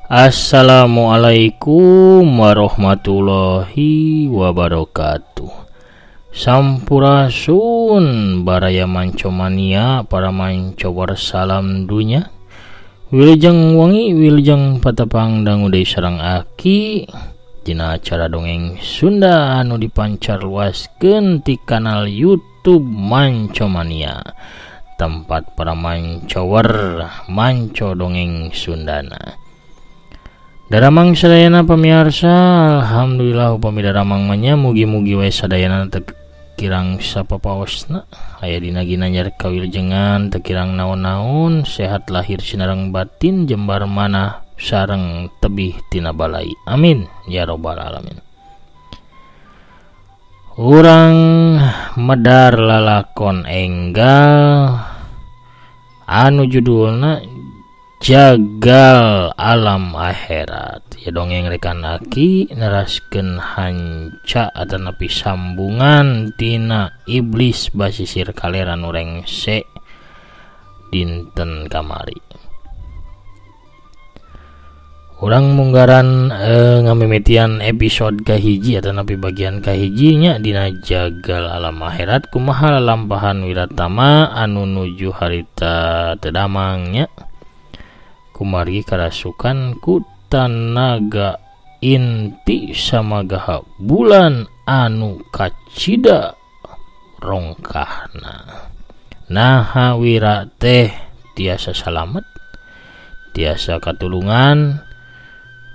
Assalamualaikum warahmatullahi wabarakatuh. Sampurasun baraya mancomania para mancobar salam dunya. Wilujeng wengi wilujeng patepang dangu deui sareng aki dina acara dongeng Sunda anu dipancar luaskeun ti kanal YouTube Mancomania, tempat para mancower manco dongeng Sundana. Daramang sadayana pamiarsa, alhamdulillah upami daramang manya mugi-mugi wae sadayana teu kirang sapapaosna, aya dina ginanjar kawilujengan teu kirang naon-naon, sehat lahir sinareng batin, jembar manah sareng tebih tina balai. Amin ya robbal alamin. Urang medar lalakon enggal anu judulna Jagal Alam Akhirat. Ya dongeng rekan aki neraskeun hanca atanapi sambungan tina iblis basisir kaleran nu rengse dinten kamari. Urang munggaran ngamimitian episode kahiji atanapi bagian kahijinya dina Jagal Alam Akhirat kumaha lalampahan Wiratama anu nuju harita teu damangnya. Kumargi karasukan ku tanaga inti samagaha bulan anu kacida rongkahna. Naha wira teh tiasa salamet, tiasa katulungan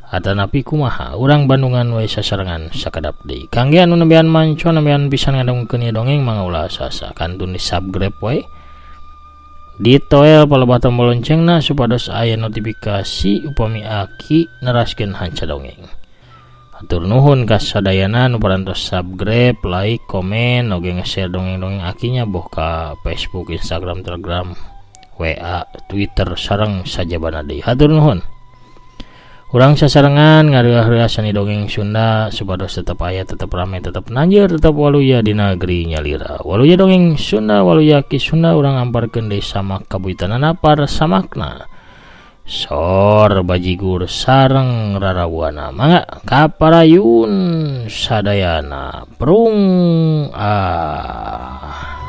atanapi kumaha. Urang Bandungan wae sasarengan sakedap deui. Kangge anu nembean manco nembean pisan ngadongkeun ieu dongeng mangga ulah sasa kantun di subscribe wae. Ditoel palebah tombol loncengna supados aya notifikasi upami aki neraskeun hanca dongeng. Hatur nuhun ka sadayana nu parantos subscribe, like, komen, oge nge-share dongeng-dongeng akinya boh ka Facebook, Instagram, Telegram, WA, Twitter sareng sajabana deui. Hatur nuhun. Urang sasarengan ngareuah-reuah seni dongeng Sunda supados tetep aya, tetep rame, tetep nanjeur, tetep waluya di negeri nyalira. Waluya dongeng Sunda, waluya ki Sunda, urang amparkeun deui samak kabuyutanana par samakna. Sor bajigur sareng rarawana. Mangga kaparayun sadayana. Prung ah.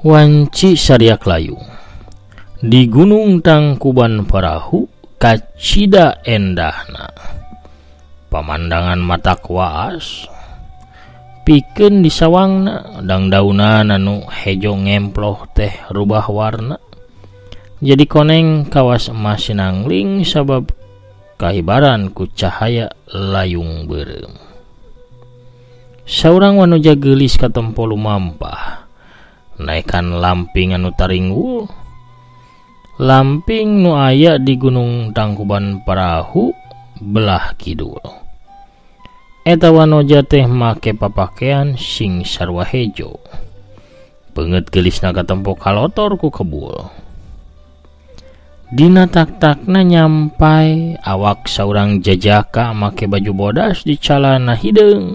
Wanci sariak layung di Gunung Tangkuban Parahu kacida endahna, pamandangan mata kuas pikeun disawangna, dangdaunan anu hejo ngemploh teh rubah warna jadi koneng kawas emas sinangling sabab kahibaran ku cahaya layung beureum. Saurang wanoja geulis katempo lumampah naekan lamping anu taringgul, lamping nu aya di Gunung Tangkuban Parahu belah kidul. Eta wanoja teh make papakean sing sarua hejo, beungeut geulisna katempo kalotor ku kebul. Dina tak-takna nyampai awak saurang jajaka make baju bodas di calana hideung.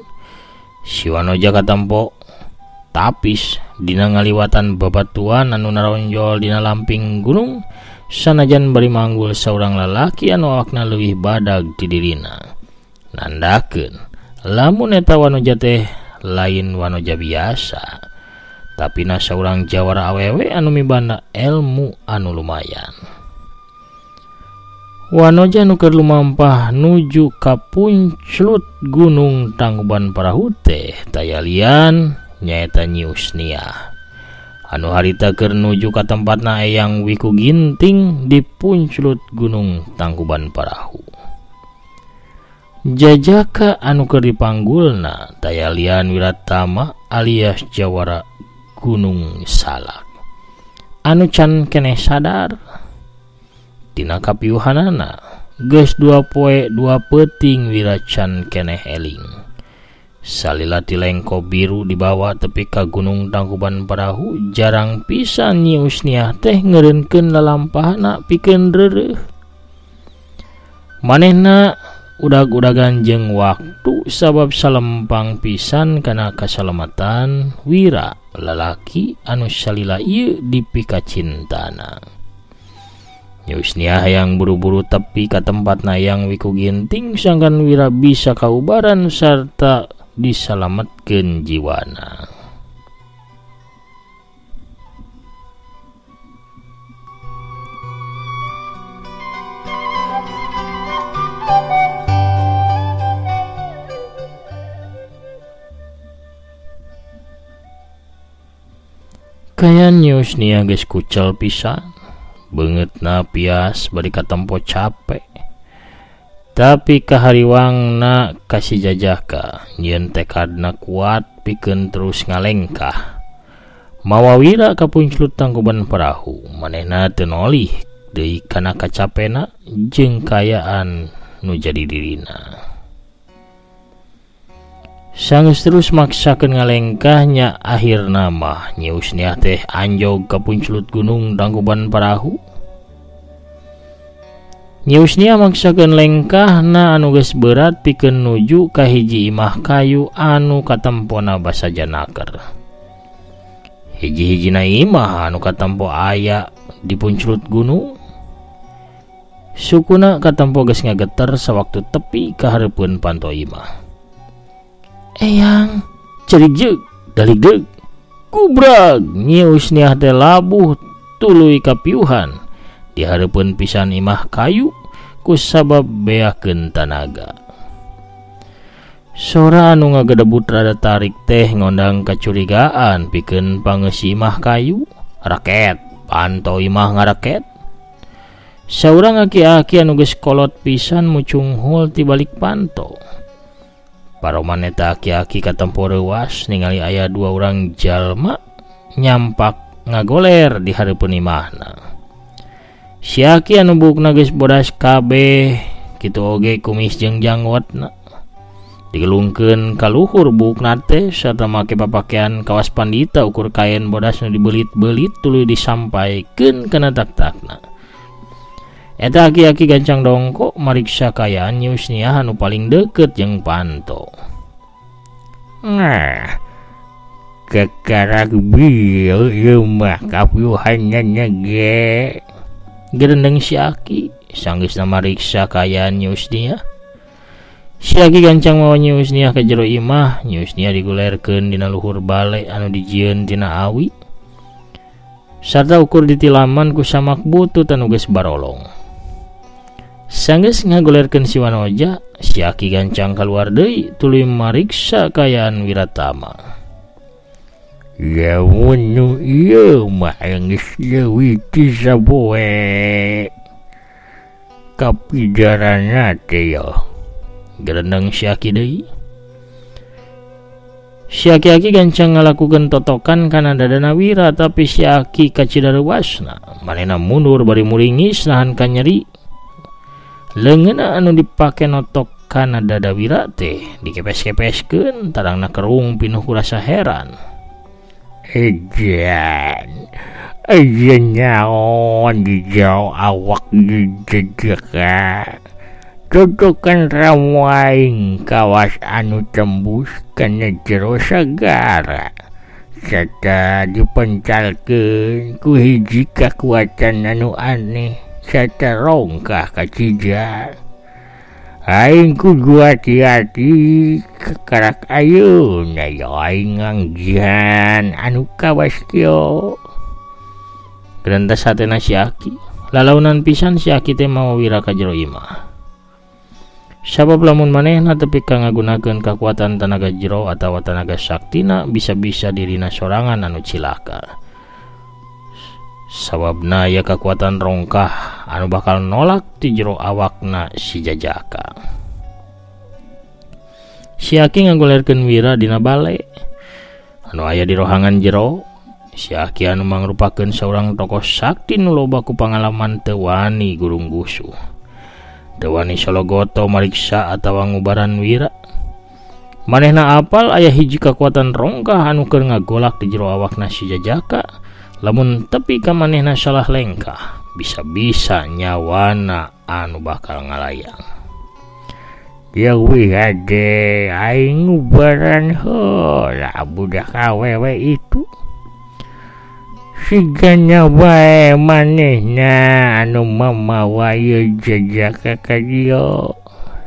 Si wanoja katempo tapis dina ngaliwatan babatuan anu naronjol dina lamping gunung, sanajan bari manggul saurang lalaki anu awakna leuwih badag ti dirina. Nandakeun lamun eta wanoja teh lain wanoja biasa, tapi na saurang jawara awewe anu mibanda elmu anu lumayan. Wanoja nu keur lumampah nuju ka punclut Gunung Tangkuban Parahu teh tayalian nyaeta Nyi Usniah anu harita keur nuju ka tempatna Eyang Wiku Ginting di punclut Gunung Tangkuban Parahu. Jajaka anu keur dipanggulna tayalian Wiratama alias Jawara Gunung Salak anu can keneh sadar tina kapiuhanana. Geus 2 poe 2 peuting Wira can keneh eling. Salila ti lengko biru dibawa tepi ka Gunung Tangkuban Parahu, jarang pisan Nyi Usniah teh ngeureunkeun lalampahna pikeun reureuh. Manehna udag-udagan jeung waktu sabab salempang pisan kana kasalamatan Wira lalaki anu salila ieu dipikacintana. Nyi Husniah hayang buru-buru tepi ka tempatna Eyang Wiku Ginting sangkan Wira bisa kaubaran sarta disalametkeun jiwana. Kayan Nyi Husniah geus kucel pisan, beungeutna pias bari katempo capek. Tapi kahariwangna ka si Jajaka nyieun tekadna kuat pikeun terus ngalengkah. Mawa Wira kapunclut tangkuban parahu, manehna teu nolih deui kana kacapena jeung kaayaan nu jadi dirina. Sanggeus terus maksakeun ngalengkahnya akhirna mah Nyi Husniah teh anjog ka punclut gunung tangkuban parahu. Nyi Husniah maksakeun lengkahna anu geus berat pikeun nuju ka hiji imah kayu anu katempona basa janaker. Hiji-hijina imah anu katempo aya di punclut gunung. Sukuna katempo geus ngageter sawaktu tepi ka hareupeun panto imah. Eyang, cerik jeuk, dalik deuk, kubrag. Nyi Husniah teh labuh tuluy kapiuhan di hareupeun pisan imah kayu kusabab beakeun tanaga. Sora anu ngagedebut rada tarik teh ngondang kacurigaan pikeun pangeus imah kayu. Raket, panto imah ngaraket. Saurang aki-aki anu geus kolot pisan mucunghul ti balik panto. Paroman eta aki-aki katempo reuas ningali aya dua urang jalma nyampak ngagoler di hareupeun imahna. Si aki anu buukna geus bodas kabeh, kitu oge kumis jeung janggotna. Digelungkeun ka luhur buukna teh sarta make papakean kawas pandita ukur kain bodas nu dibelit-belit tuluy disampaikeun kana tak-takna. Eta aki-aki gancang dongkok mariksa kaayaan Nyi Husniah anu paling deukeut jeung panto. Nah, kekarak bieu ieu mah kapiuhanna ge. Gerendeng si aki sanggeusna mariksa kaayaan Nyi Husniah. Si aki gancang mawa Nyi Husniah ka jero imah. Nyi Husniah digulerkeun dina luhur bale anu dijieun tina awi sarta ukur ditilaman ku samak butut anu geus barolong. Sanggeus ngagolerkeun si Wanoja, si aki gancang kaluar deui tuluy mariksa kaayaan Wiratama. Ya nu ieu mah geus leuwih ti sapoe. Kapidarana teh yo. Gerendeng si aki deui. Si aki-aki gancang ngalakukeun totokan kana dadana Wira, tapi si aki kacida reuasna. Manehna mundur bari muringis nahan ka nyeri. Leungeunna anu dipake notok kana dada Wira teh dikepes-kepeskeun tarangna kerung pinuh ku rasa heran. Ejan, ejan nyaon di jauh awak dijejeka. Tutukan rawaing kawas anu tembus kana jero sagara. Serta dipencalkeun ku hiji kakuatan anu aneh serta rongkah kacija. Aing kudu hati-hati kekarak ayeuna ya aing nganggihan anu kawas kieu. Gerentas hatena si aki. Lalaunan pisan si aki teh mawa Wira ka jero imah. Sabab lamun manehna tepi ka ngagunakeun kakuatan tanaga jero atawa tanaga saktina bisa-bisa dirina sorangan anu cilaka. Sababna aya kakuatan rongkah anu bakal nolak ti jero awakna si Jajaka. Si aki ngagolerkeun Wira dina bale anu aya di rohangan jero. Si aki anu mangrupakeun saurang tokoh sakti nu loba ku pangalaman teu wani gurung gusuh. Teu wani sologoto mariksa atawa ngubaran Wira. Manehna apal aya hiji kakuatan rongkah anu keur ngagolak di jero awakna si Jajaka. Lamun tepi ka manehna salah lengkah, bisa-bisa nyawana anu bakal ngalayang. Leuwih hade aing ngubaran heula budak awewe itu. Sigana wae manehna anu mamawa ieu jejaka ka dieu.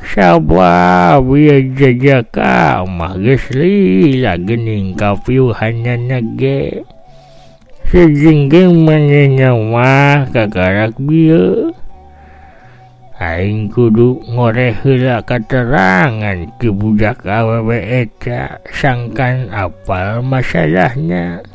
Sabab ieu jejaka mah geus lila geuning kapiuhanana ge. Sejengkeun manehna mah kakarak bieu. Aing kudu ngoreh heula katerangan ti budak awewe eta sangkan apal masalahna.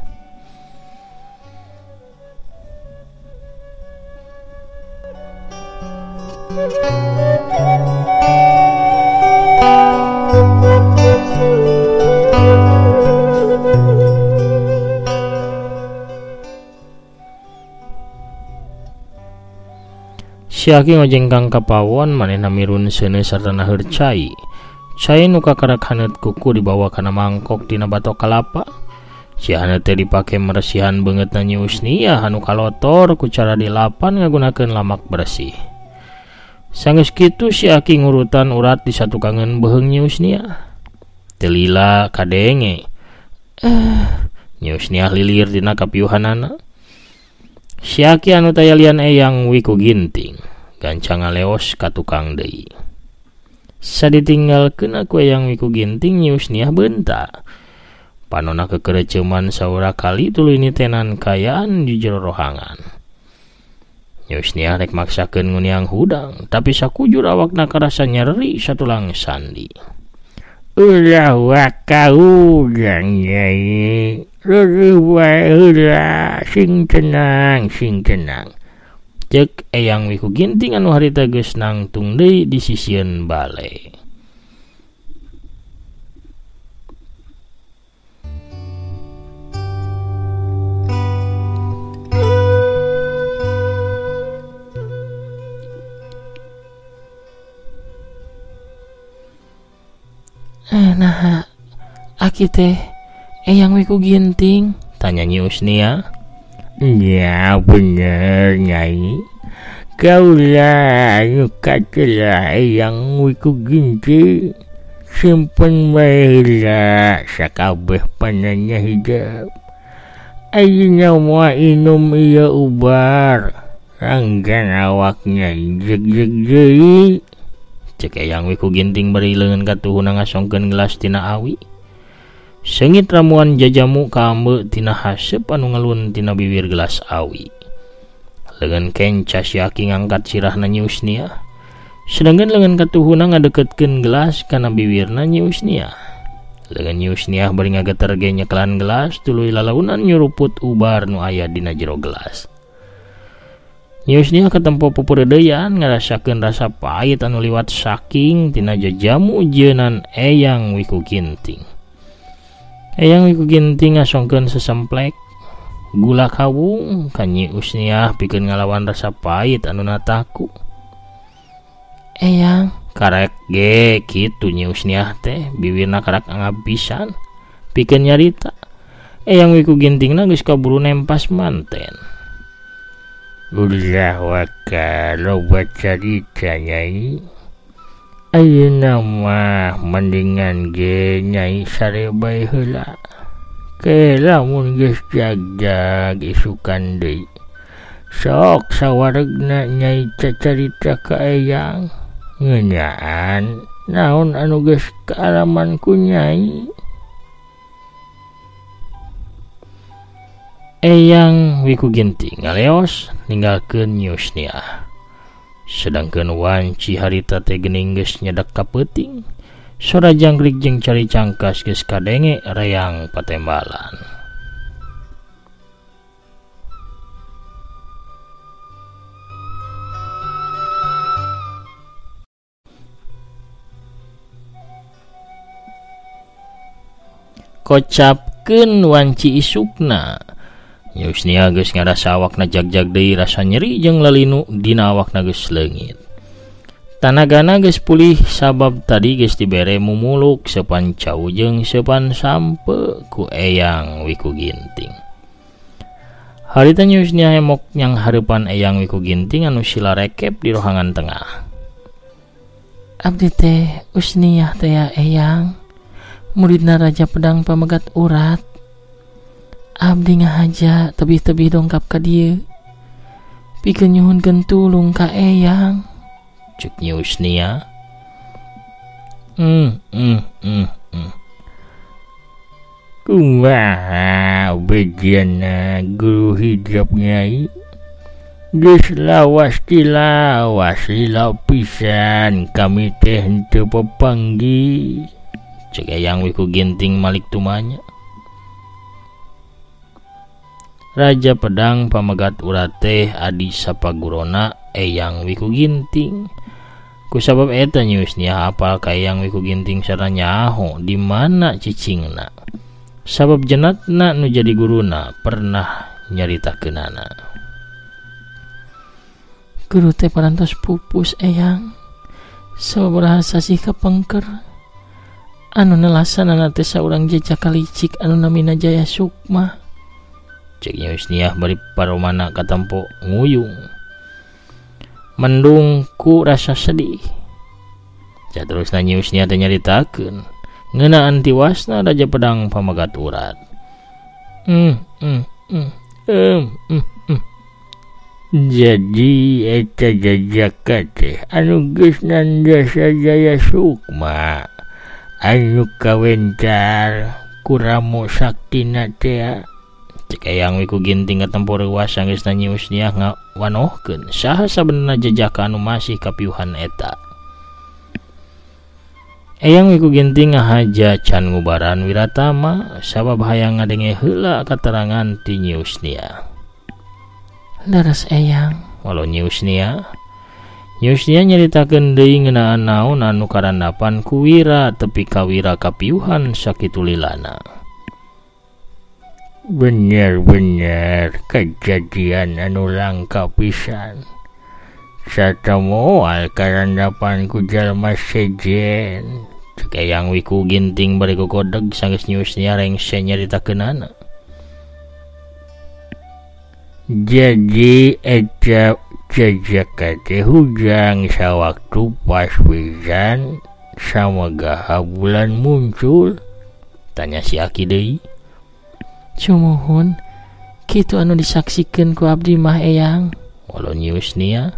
Si Aki ngojengkang ka pawon manehna mirun seuneu sarta naheur cai. Cai nu kakarak haneut kuku dibawa kana mangkok dina batok kalapa. Si haneut teh dipake meresihan beungeutna Nyi Usniah anu kalotor ku cara dilapan ngagunakeun lamak bersih. Sanggeus kitu si Aki ngurutan urat di satukangeun beuheung Nyi Usniah. Teu lila kadenge. Nyi Usniah lilir dina kapiuhanana. Si Aki anu taya lian Eyang Wiku Ginting gancang ngaleos ka tukang deui. Saditinggalkeun ku Eyang Wiku Ginting Nyi Usniah beunta. Panona kekereceuman saura kali tuluy nitenan kayaan di jero rohangan. Nyi Usniah rek maksakeun nguniang hudang, tapi sakujur awakna karasa nyeri satulang sandi. Ulah waka hudang nyai, reureun wae heula, sing tenang, sing tenang. Cek Eyang Wiku Ginting anu harita geus nangtung deui di sisieun bale. Nah, aki teh Eyang Wiku Ginting? Tanya Nyi Usniah. Ya bener nyai, kaulah anu katelah Eyang Wiku Ginting. Simpen bae heula sakabeh pananya hidep. Ayeuna mah inum ieu ubar, ranggan awaknya jeg-jeg deui. Cek Eyang Wiku Ginting bari leungeun katuhuna ngasongkeun gelas tina awi. Seungit ramuan jajamu kaambe tina haseup anu ngelun tina bibir gelas awi. Leungeun kenca si Aki ngangkat sirahna Nyi Usniah. Sedangkan leungeun katuhuna ngadeketkeun gelas kana bibirna Nyi Usniah. Leungeun Nyi Usniah bari ngageter ge nyekelan gelas tuluy lalaunan nyuruput ubar nu aya dina jero gelas. Nyi Usniah katempo pupureudeuyan ngarasakeun rasa pahit anu liwat saking tina jajamu jeunan Eyang Wiku Ginting. Eyang Wiku Ginting ngasongkeun sesemplek gula kawung ka Nyi Usniah pikeun ngalawan rasa pahit anu nataku. Eyang karek ge kitu Nyi Usniah teh biwirna karak ngabisan pikeun nyarita. Eyang Wiku Gintingna geus kaburu nempas manten. Ulah waka loba carita nyai. Ayeuna mah mendingan ge nyai sare bae heula. Ke lamun geus jagjag isukan deui. Sok sawaregna nyai cacarita ka Eyang. Ngeunaan naon anu geus kaalaman ku nyai. Eyang Wiku Ginting ngaleos ninggalkeun Nyi Usniah. Sedangkeun wanci harita teh geuning geus nyedek ka peuting. Sora jangkrik jeung cari cangkas geus kadenge reang patembalan. Kocapkeun wanci isukna. Nyi Usniah geus ngarasa awakna jagjag deui rasa nyeri jeung lalinu dina awakna geus leungit. Tanagana geus pulih sabab tadi geus dibere mumuluk sepan cau jeung sepan sampe ku Eyang Wiku Ginting. Harita Nyi Husniah hemok nyang hareupan Eyang Wiku Ginting anu sila rekep di rohangan tengah. Abdi teh Husniah teh ya Eyang, muridna Raja Pedang Pamegat Urat. Abdi ngahaja tebih-tebih dongkap ka dieu. Pikeun nyuhunkeun tulung ka Eyang. Cek Nyi Husniah. Kumaha bejana guru hijab nyai? Geus lawas tilawas lila pisan kami teh henteu papanggih. Cek Eyang Wiku Ginting malik tumanya. Raja Pedang Pamegat Urat teh adi sapagurona Eyang Wiku Ginting. Kusabab eta Nyi Husniah apal ka Eyang Wiku Ginting sarta nyaho di mana cicingna. Sabab jenatna nu jadi guruna pernah nyaritakeunana. Guru teh parantos pupus Eyang. Sababaraha sasih kapengker. Anu nelasanana teh saurang jejaka licik anu namina Jaya Sukma. Cek Nyi Husniah bari paromana katempo nguyung. Mendung ku rasa sedih. Saterusna Nyi Husniah teh nyaritakeun ngeunaan tiwasna Raja Pedang Pamegat Urat. Jadi eta jajaka teh anu geus nandasa Jaya Sukma anu kawentar ku ramo saktina teh. Cek Eyang Wiku Ginting katempo reuas sanggeusna Nyi Husniah ngawanohkeun saha sabenerna jejaka anu masih kapiuhan eta. Eyang Wiku Ginting ngahaja can ngubaran Wiratama sabab hayang ngadenge heula katerangan ti Nyi Husniah. Leres Eyang, walau Nyi Husniah. Nyi Husniah nyaritakeun deui ngeunaan naon anu karandapan ku Wira tepi ka Wira kapiuhan sakitu lilana. Bener-bener kejadian anu langka pisan. Sarta moal karandapan ku jalma sejen. Cek Eyang Wiku Ginting bari gogodeg sanggeus Nyi Husniah rengse nyaritakeunana. Jadi eta jajaka teh hujang sawaktu pas pisan samagaha bulan muncul? Tanya si Aki deui. Cumuhun, kitu anu disaksikeun ku abdi mah Eyang. Walau Nyi Husniah.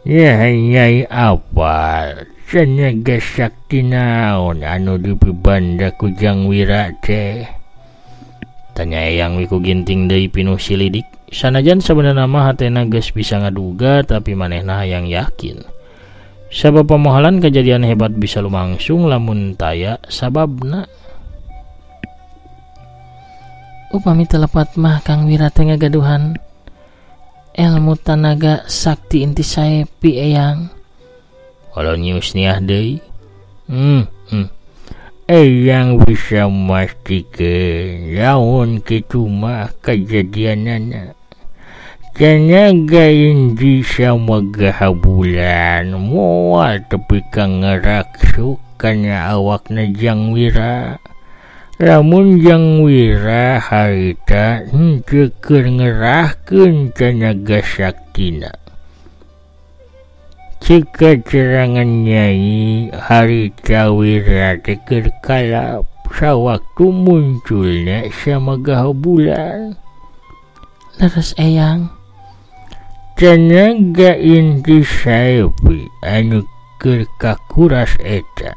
Ya nyai apal tenaga sakti naon anu dipibanda ku Jang Wira teh? Tanya Eyang Wiku Ginting deui pinuh silidik. Sanajan sabenerna mah hatena geus bisa ngaduga tapi manehna hayang yakin. Sabab pamohalan kejadian hebat bisa lumangsung lamun taya sababna. Upami telepat mah Kang Wira teh ngagaduhan ilmu tanaga sakti inti saepi Eyang. Walau Nyi Husniah deui. Eyang bisa mastikeun lamun kitu mah kajadianana. Tenaga inti samagaha bulan moal tepi ka ngaraksuk kana awakna Jang Wira. Lamun Jang Wira harita henteu keur ngerahkeun tenaga saktina. Cek katerangan nyai harita Wira teh keur kalap sawaktu munculna samagaha bulan. Leres Eyang. Tenaga inti saepi anu keur kakuras eta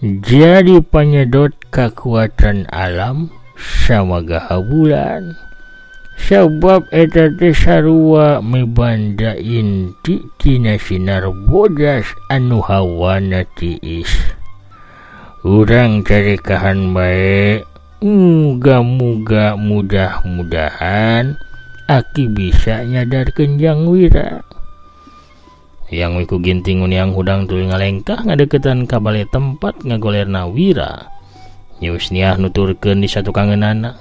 jadi panyedot kekuatan alam samagaha bulan. Sabab eta teh sarua mibanda inti tina sinar bodas anu hawana tiis. Urang carekahan bae, muga-muga mudah-mudahan aki bisa nyadarkeun Jang Wira. Eyang Wiku Ginting uniang hudang tuluy ngalengkah ngadeukeutan ka bale tempat ngagolerna Wira. Nyi Husniah nuturkeun di satukangeunana.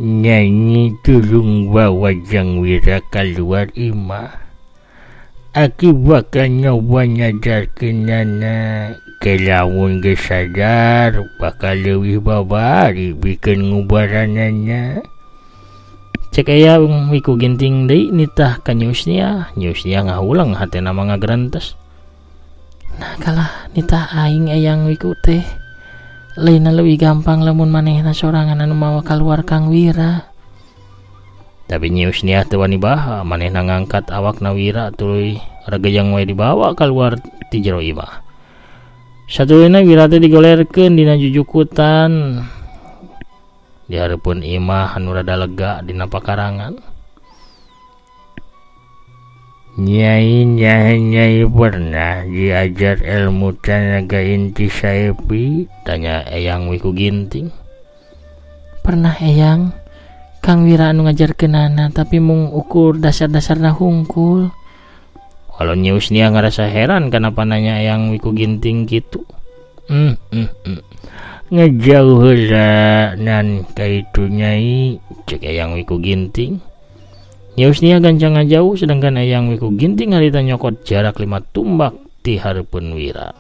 Nyanyi tulung bawa Jang Wira kaluar imah. Aki bakal nyoba nyadarkeunana. Ke lamun geus sadar bakal leuwih babari bikeun ngubaranana. Cek Eyang Wiku Ginting deui nitah ka Nyi Usniah. Nyi Usniah ngahulang hatena mah ngagerentes. Nah kalah nitah aing Eyang Wiku teh. Lainna leuwih gampang lamun manehna sorangan anu mawa kaluar Kang Wira. Tapi Nyi Usniah teu wani baha, manehna ngangkat awakna Wira tuluy regejang wae dibawa kaluar ti jero imah. Satuluyna Wira teh digolerkeun dina jujukutan di hareupeun imah anu rada lega dina pakarangan. Nyai nyai pernah diajar ilmu tenaga inti saepi? Tanya Eyang Wiku Ginting. Pernah Eyang, Kang Wira anu ngajarkeunana tapi mung ukur dasar-dasarna hungkul. Walau Nyi Usniah ngarasa heran kenapa nanya Eyang Wiku Ginting kitu. Ngejauh heula nan kaitu nyai, cek Eyang Wiku Ginting. Nyi Usniah gancang ngajauh sedangkan Eyang Wiku Ginting harita nyokot jarak 5 tumbak ti hareupeun Wira.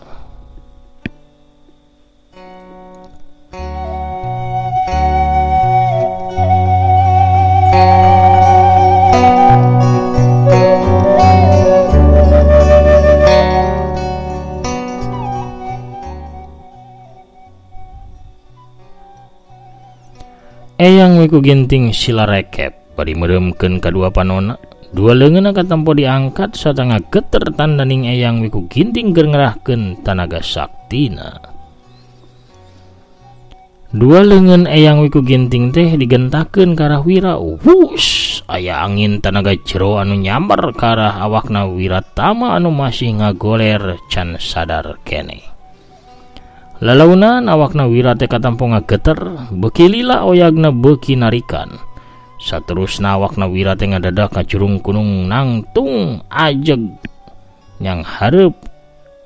Eyang Wiku Ginting sila rekep bari meureumkeun kadua panona. Dua leungeunna katempo diangkat sarta ngageter tandaning Eyang Wiku Ginting keur ngerahkeun tanaga saktina. Dua leungeun Eyang Wiku Ginting teh digentakeun ka arah Wira. Wush, aya angin tanaga jero anu nyamber ka arah awakna Wiratama anu masih ngagoler can sadar keneh. Lalaunan awakna Wira teh katampo ngageter, beuki lila oyagna beuki narikan. Saterusna awakna Wira teh ngadadak ngajurung kunung nangtung ajeg nyang hareup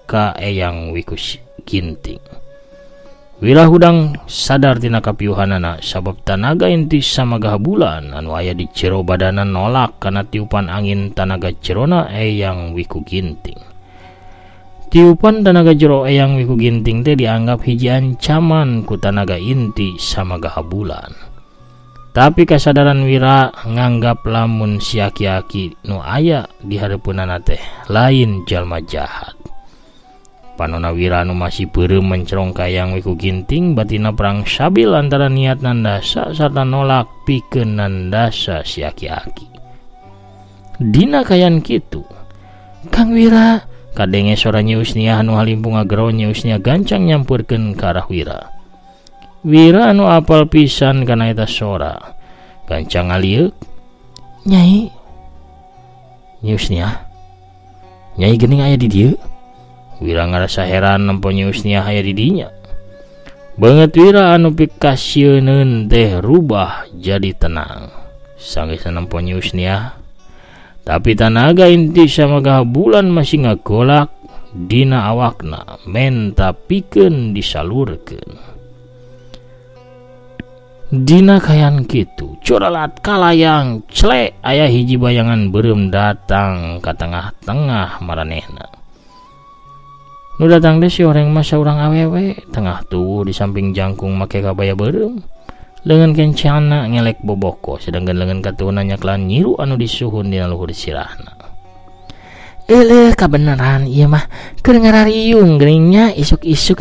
ka Eyang Wiku Ginting. Wira hudang sadar tina kapiuhanana sabab tanaga inti samagah bulan anu aya di jero badana nolak kana tiupan angin tanaga jerona Eyang Wiku Ginting. Tiupan tanaga jero Eyang Wiku Ginting teh dianggap hiji ancaman ku tanaga inti samagah bulan. Tapi kasadaran Wira nganggap lamun si aki-aki nu aya di hareupeunana teh lain jalma jahat. Panona Wira anu masih beureum mencerong ka Eyang Wiku Ginting batina perang sabil antara niat nandasa sarta nolak pikeun nandasa si aki-aki. Dina kayan kitu, Kang Wira kadenge sora Nyi Usniah anu halimpung ngagero. Nyi Usniah gancang nyampeurkeun ka arah Wira. Wira anu apal pisan kana eta sora gancang ngalieuk. Nyai, Nyi Usniah, Nyai geuning aya di dieu. Wira ngarasa heran nempo Nyi Usniah aya di dinya. Beungeut Wira anu pikasieuneun teh rubah jadi tenang sanggeusna nempo Nyi Usniah. Tapi tanaga inti samagah bulan masih ngagolak dina awakna menta pikeun disalurkeun. Dina kayan kitu curalat kalayang clek aya hiji bayangan beureum datang ka tengah-tengah maranehna. Nu datang teh si oreng mah saurang awewe tengah tuwuh di samping jangkung make kabaya beureum. Leungeun kencana ngelek boboko sedangkan leungeun katuhuna nyaklan nyiru anu disuhun dina luhur sirahna. Eleuh kabeneran ieu mah keur ngarariung geuning isuk-isuk.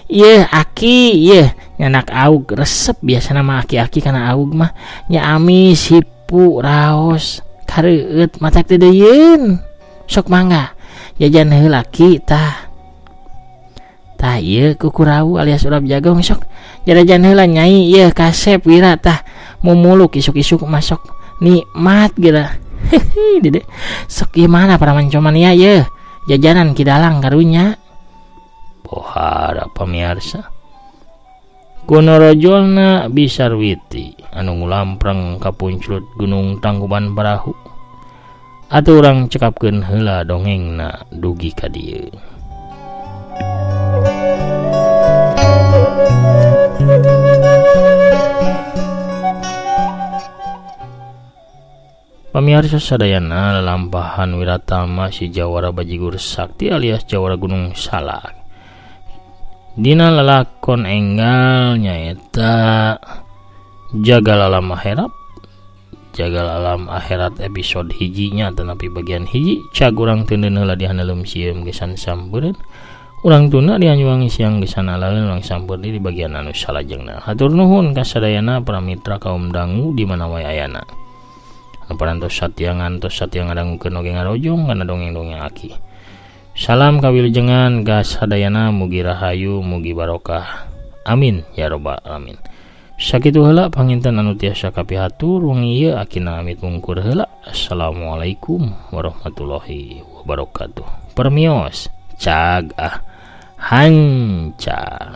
Yeuh aki yeuh nyanak aug resep biasana mah aki-aki kana aug mah nya amis hipu raos kareueut matak teu deuyeuun. Sok mangga jajan heula ki tah. Tah ieu kukurau alias urap jagong sok jarajan heula nyai ieu kasep Wira tah mumuluk isuk-isuk masuk nikmat geura. Hehe dede sok ieu mana para mancomania ieu jajanan kidalang karunya. Pohara pamiarsa kunorojolna Bisarwiti anu ngulampreng ka punclut Gunung Tangkuban Parahu. Atuh urang cekapkeun heula dongengna dugi ka dieu. Pamiarsa sadayana lalampahan Wiratama si Jawara Bajigur Sakti alias Jawara Gunung Salak. Dina lalakon enggal nyaeta Jagal Alam Akhirat. Jagal Alam Akhirat episode hijinya tetapi bagian hiji cag urang teundeun heula di haneleum sieum gesan sampeureuh. Urang tuna di hanyuang siang gesan alaeun urang sampeur di bagian anu salajengna. Hatur nuhun ka sadayana para mitra kaum dangu di mana wae ayana. Anu parantos satia ngantos satia ngadangukeun oge ngarojong kana dongeng-dongeng aki. Salam kawilujengan ka sadayana, mugi rahayu mugi barokah. Amin ya robbal alamin. Sakitu heula panginten anu tiasa kapihatur wengi ieu akina amit mungkur heula. Assalamualaikum warahmatullahi wabarakatuh. Permios cag ah hanca.